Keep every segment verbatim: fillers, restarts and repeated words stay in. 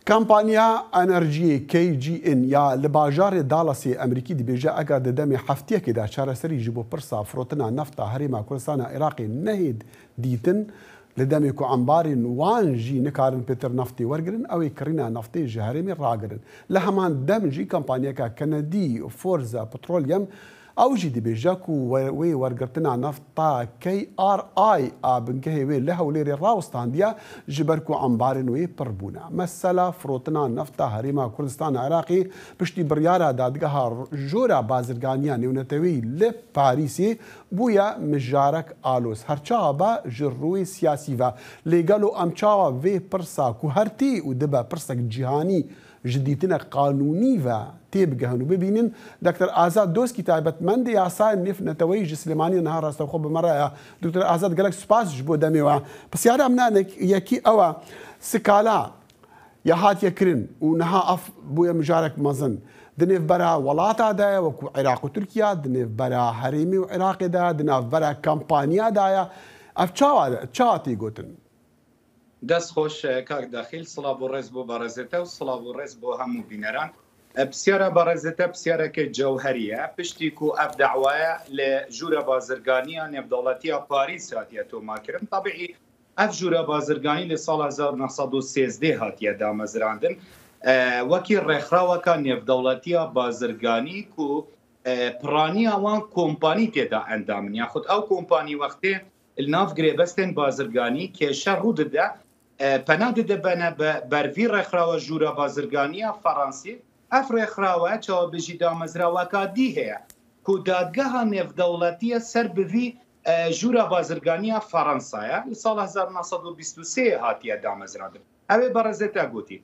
Kampanya enerjiyê K G N ya li bajarê Dallasê Amerîkî dibêje, eger di demê heftiyekê de çareserî ji bo pirsa firotina nefta Herêma Kurdistana Iraqê nehêt dîtin, li demê ku embarên wan jî nikarin pêtir neftê wergirin, ew ê kirîna neftê ji herêmê ragirin. Li heman dem jî kampanyeka Kennedy Forza Petroleum, ew jî dibêje ku we-, wê wergirtina nefta K R I a bingehê wê li Hewlêrê rawistandiye, ji ber ku embarên wê pir bûne. Mesela firotina nefta Herêma Kurdistana Iraqê piştî biryara dadgeha jora bazirganiya nêwneteweyî li Parîsê bûye mijarek aloz. Her çawa be ji rûyê siyasî ve. Lê gelo em çawa vê pirsa ku her tê û dibe pirsek cîhanî ji dîtinek qanûnî ve têbigehin û bibînin? Doktor Azad Doskî, taybetmendê yasayên nêvneteweyî ji Silêmaniyê niha rastewxo bi me re ye. Doktor Azad, gelek spas ji bo demê we. Pisyara min a nek-, yekî ew e, skala ya hatiye kirin û niha ev bûye mijarek mezin. Di nêvbera welata de ye, wekû Iraq û Tirkiye, di nêvbera herêmê û Iraqê de ye, di navbera kampanya de ye. Ev çawa, çawa tê gotin? Dest xweş, e, kak Daxîl, silav û rêz bo berezê te û silav û rêz bo hemû bîneran. E, pisyara berezê te pisyareke cewherî ye. Piştî ku ev dawaya li Jûra Bazirganiya Nêvdewletiya Parîs hatiye tomarkirin, tebîî ev jûra bazirganî li sala hezar neh sed û sêzdeh hatiye damezrandin, e, wekî rêxraweka nêvdewletiya bazirganî ku, e, piraniya wan kompanî tê de endam in. Yaxud ew kompanî wextê li nav girêbestên bazirganî kêşe rû dide, e, pena didibene be-, ber vî rêxrawa jûra bazirganiya Feransî. Ev rêxrawe çawabijî damezraweka dî heye ku dadgeha nêvdewletî ye ser bi vî, e, jûra bazirganiya Feransayê li sala hezar neh sed û bîst û sê hatiye damezrandin. Ew ê berezê te gotî.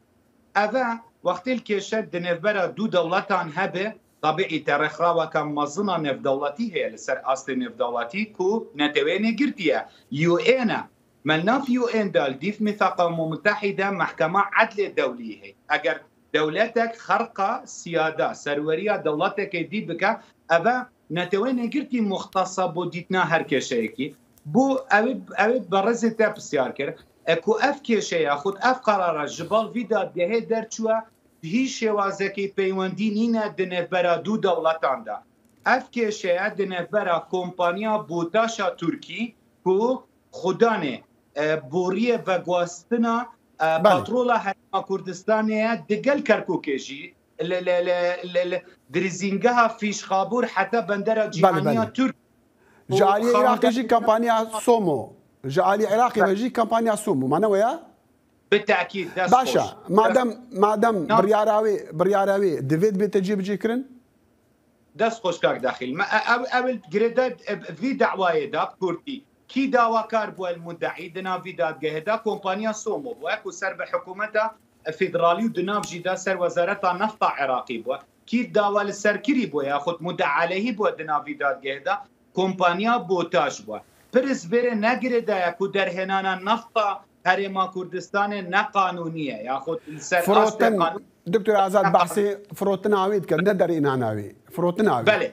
Ev e, wextê li kêşe di nêvbera du dewletan hebe, tebîî te rêxraweke mezin a nêvdewletî heye li ser astê nêvdewletî ku Neteweyên Yekgirtî ye, U N e. Me li nav U N de li dîv Mîthaqa Umem Mutehîde mehkema edlê dewlî heye. Eger dewletek xerqa siyada, serweriya dewletekê dî bike, ev e Neteweyên Yekgirtî muxtesa bo dîtina her kêşeyekî. Bo ew ê, ew ê berezê te pisyar kir. E, ku ev kêşe yaxud ev qerara ji bal vî dadgehê derçûye, bi hîç şêwazekî peywendî nîne di nêvbera du dewletan de. Ev kêşe ye di nêvbera kompaniya Botaşa Tirkî ku xudanê, e, boriyê veguhastina, e, Belê. petrola Herêma Kurdistanê ye, digel Kerkûkê jî li, li, li, li, li dirîzîngeha Fîşxabûr heta bendera Belê, cîhaniya belê. Tirk Ji û aliyê Iraqê jî xawendekî kampanya Somo. Ji aliyê Iraqê ve jî kampanya Somo. Ma ne waya? Bi tekîd, dest Baş e. xweş. Madem, madem Na- biryara wê, biryara wê divê dibête cêbicêkirin? Dest xweş kak Daxîl. Me, e, ew, ew girêdayî, e, vî dawayê de bi kurdî. Kî dawakar bû el muddeî di nav vî dadgehê de? Kompanya Somo bû, e, ku ser bi hikûmeta federalî û di nav jî de ser Wezareta Nefta Iraqî bû. Kî dawa li ser kirî bû yaxud muddeî aleyhî bû di nav vî dadgehê de? Kompanya Botaş bû. Pirs vêrê ne girêdayî ye ku derhênana nefta Herêma Kurdistanê ne qanûnî ye, yaxud li ser astê Firotin, qanûn Doktor Azad, ne qanûn. Behsê firotina wê dike, ne derhênana wê. Firotina wê. Belê.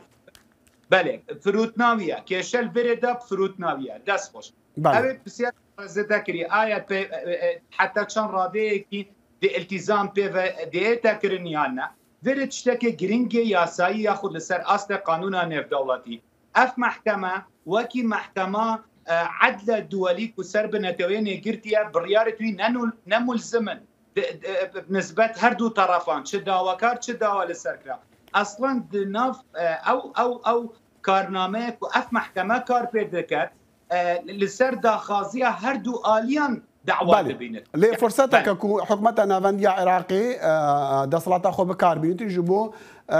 Belê. Firotina wî ye. Kêşe li vêrê de firotina wî ye. Dest xweş. Belê. Ew ê pisyar zêde kirî. Aya pê, e, e, heta çend radeyekî di iltîzam pê ve diyete kirin yan ne? Vêrê tiştekê giringê yasayî yaxud li ser astê qanûna nêvdewletî. Ev mehkeme wekî mehkema, e, edle duwelî ku ser bi Neteweyên Yekgirtî ye, biryarê wî ne nul-, ne mulzim in. Di, di, nisbet her du terefan, çi dawakar, çi dawa li ser kira. Eslan di nav, e, ew, ew, ew karnameyê ku ev mehkeme kar pê diket, e, li ser daxwaziya her du aliyan dawa Belê. dibînin. Lê furseteke Belê. ku hikûmeta navendiya Iraqê, e, desthilata xwe bi kar bînitin ji bo, e,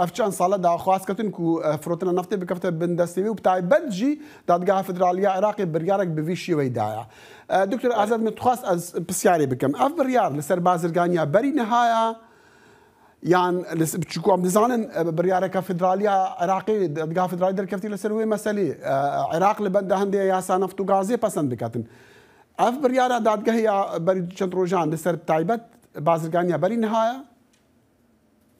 ev çend sale daxwaz ketin ku, e, firotina neftê bikefte bin destê wê û bi taybet jî Dadgeha Federaliya Iraqê biryarek bi vî şêweyî daye. E, Doktor Belê. Azad, min dixwast ez pisyarê bikim. Ev biryar li ser bazirganiya berî niha ye? Yan li s-, çiku em dizanin, e, biryareke federaliya Iraqê, dadgeha federalî derkeftiye li ser wê meselê. E, Iraq li benda hindê yasa neft û gazê pesend biketin. Ev biryara dadgehê ya berî çend rojan li ser taybet bazirganiya berî niha ye?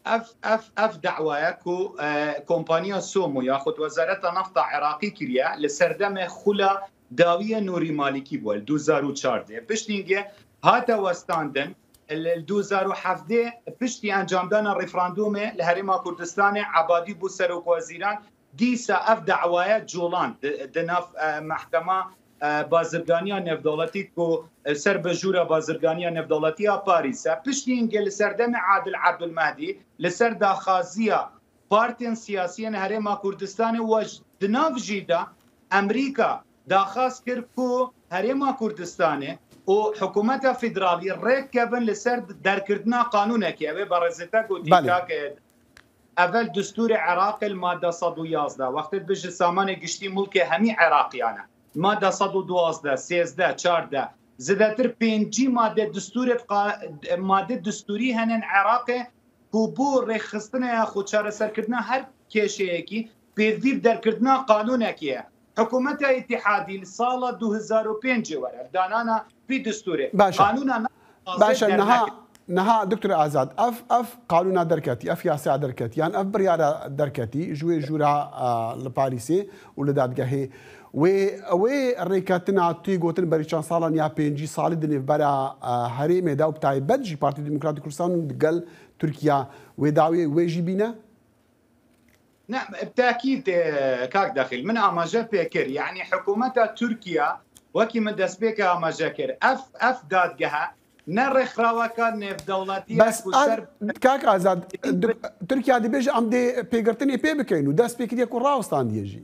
Ev, ev, ev dawaya ku, e, kompaniya Somo yaxud Wezareta Nefta Iraqî kiriye, li serdemê xula dawiye Nûrî Malîkî bû, li du hezar û çardeh. Piştîngê hate westandin, Li du hezar û hevdeh piştî encamdana referandûmê li Herêma Kurdistanê Ebadî bû serokwezîran, dîsa ev dawaya colan di, di nav, e, mehkema, e, bazirganiya navdewletî ku, e, ser bi jûra bazirganiya navdewletî ya Parîs e. Piştî hingê li serdemê Adil Ebdulmehdî li ser daxwaziya partiyên siyasî yên Herêma Kurdistanê û di nav jî de Amerîka daxwaz kir ku Herêma Kurdistanê û hikûmeta federalî rêk kevin li ser derkirina qanûnekê. Ew ê berêzê te gotî, Belê. kak, e, evel distûrê Iraqê li madde sed û yazdeh, wextê dibêje samanê giştî mulkê hemî Iraqiyan e. Madde sed û duwazdeh, sêzdeh, çardeh, zêdetir pêncî madde distûrê qa-, madde distûrî hene yên Iraqê ku bo rêxistina ya xwe çareserkirina her kêşeyekî pêvî bi derkirina qanûnekê ye. Hikûmeta Îtîhadî li sala du hezar û pêncê were danana vî distûrê. Baş e. Qanûna na-, Baş e, dernekê. niha, niha Doktor Azad, ev, ev qanûna derketî, ev yasaya derketî, yan ev biryara derketî, ji wê jûra, a, li Parîsê û li dadgehê. Wê, wê rêketina tu yê gotin berî çend salan ya pêncî salî di nêvbera, a, herêmê de û bi taybet jî Partî Demokratî Kurdistan û digel Tirkiya wê dawê wê jî bîne? Ne, bi tekîd, e, kak Dexîl, min amaje pê kir. Yanî hikûmeta Tirkiye, wekî min destpêkê amaje kir. Ev, ev dadgehe ne rêkxraweka nêvdewletî ye Bes ku a, ser kak Azad, duk-, Tirkiye dibêje em dê pêgirtinê pê bikeyn û dest pê kiriye ku rawestandî ye jî.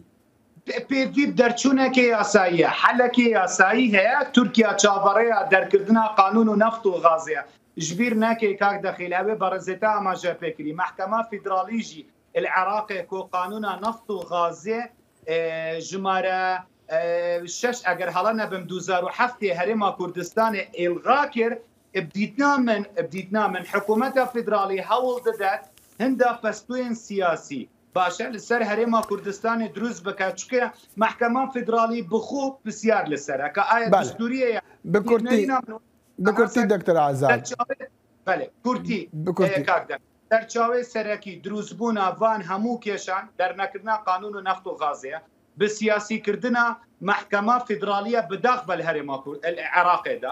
Pê-, pêvî bi derçûnekê yasayî ye, helekê yasayî heye. Tirkiye çaverêya derkirina qanûn û neft û gazê ye. Ji bîr neke kak Dexîl, ew ê berêzê te amaje pê kirî. Mehkema Federalî jî li Iraqê ku qanûna neft û gazê, e, jimare, e, şeş, eger hela nebim, du hezar û heftê Herêma Kurdistanê îlga kir, e, bi dîtina min, e, bi dîtina min, hikûmeta federalî hewl didet hinda pestoyên siyasî, baş e, li ser Herêma Kurdistanê dirust bike, çike Mehkema Federalî bi xwe pisyar li ser e, ka aya Belê. distûrî ye ya Bi kurtî, neyna min bi kurtî, Doktor Azad. Serçavê, belê, kurtî, Bi kurtî. e, kak de. Serçavê serekî dirustbûna van hemû kêşan dernekirina qanûn û neft û gazê ye. Bi siyasîkirina Mehkema Federalî ye bi daxve li Herêma Kur-, li Iraqê de.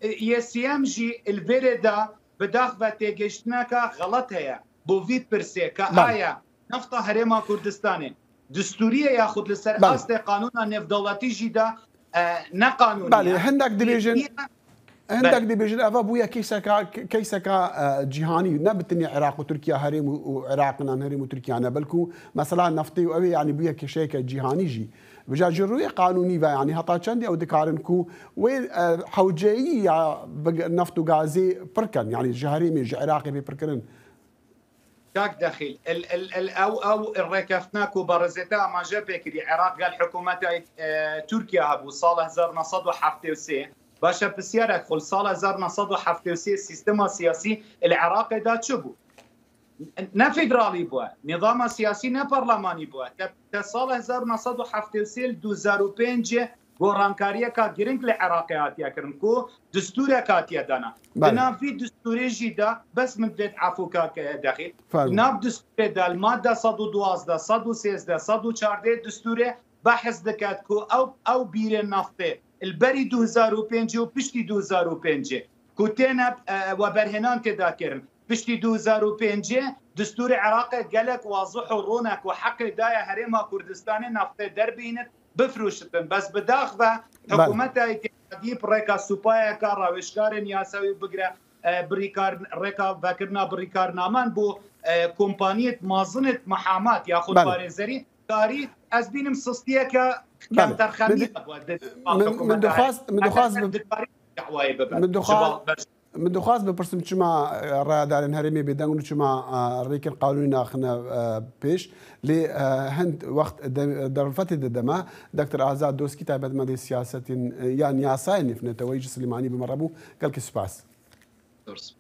E, yê sêyem jî li vêrê de bi daxve têgihiştineke xelet heye. Bo vî pirsê ke Belê. aya nefta Herêma Kurdistanê distûrî ye yaxud li ser Belê. astê qanûna nêvdewletî jî de, e, ne qanûnî Belê, ye. hindek dibêjin, Yê-, hindek Belê. dibêjin, eva bûye keyseka, keyseka, e, cîhanî, ne bi tenê Iraq û Tirkiye herêm û, û Iraq nan herêm û Tirkiye ne, belkû mesela neftê û ew ê, yanî bûye kêşeyeke cîhanî jî. Vêca ji rûyê qanûnî ve, yanî heta çendê ew dikarin ku wê, e, hewceyî ya bi neft û gazê pir kin, yanî ji herêmê, ji Iraqê bê pirkirin? Kak Dexîl, el, el, el, ew, ew rêkeftina ku berêzê te amaje pê kirî, Iraq gel hikûmeta, e, Tirkiye hebû sala hezar neh sed û heftê û sê. Baş e, pisyarek xwe, li sala hezar neh sed û heftê û sê sîstema siyasî li Iraqê de çi bû? Ne federalî bûye, nîzama siyasî ne parlemanî bûye. Te, te sala hezar neh sed û heftê û sê li du hezar û pêncê gorankariyeka giring li Iraqê hatiye kirin ku distûrek hatiye dana. Belê. Di nav vî distûrê jî de, bes min divêt efû kake Dexîl. Fermo. Di nav distûrê de li madde sed û duwazdeh, sed û sêzdeh, sed û çardeh distûrê behs diket ku ew, ew bîrên naftê li berî du hezar û pêncê û piştî du hezar û pêncê ku têne, e, weberhênan tê de kirin. Piştî du hezar û pêncê distûrê Iraqê gelek wazih û ronek û heqê daye Herêma Kurdistanê naftê derbînit, bifroşitin. Bes bi dax ve Belê. hikûmeta Îtîhadî bi rêka supayeka rawêjkarên yasayî bigire, e, birîkar-, rêka vekirina birîkarnaman bo, e, kompaniyêt mazinêt mihamat yaxud Belê. parêzerî karî, ez bînim sistiyeke Belê. kemterxemî Min di-, hebû di min, min hikûmeta dixwast, min dixwast bi, dikarî dawayê bibe. Min dixwast, Ji bal-, min dixwast bipirsim çima, e, rayadarên herêmê bêdeng û çima, e, rêkên qanûnî naxine, e, pêş. Lê, e, hind wext de, derfetê de deme, Doktor Azad Doskî, taybetmendê siyasetên, e, yan yasayên nêvneteweyî ji Silêmanî bi me re bû. Gelkî spas. Ders.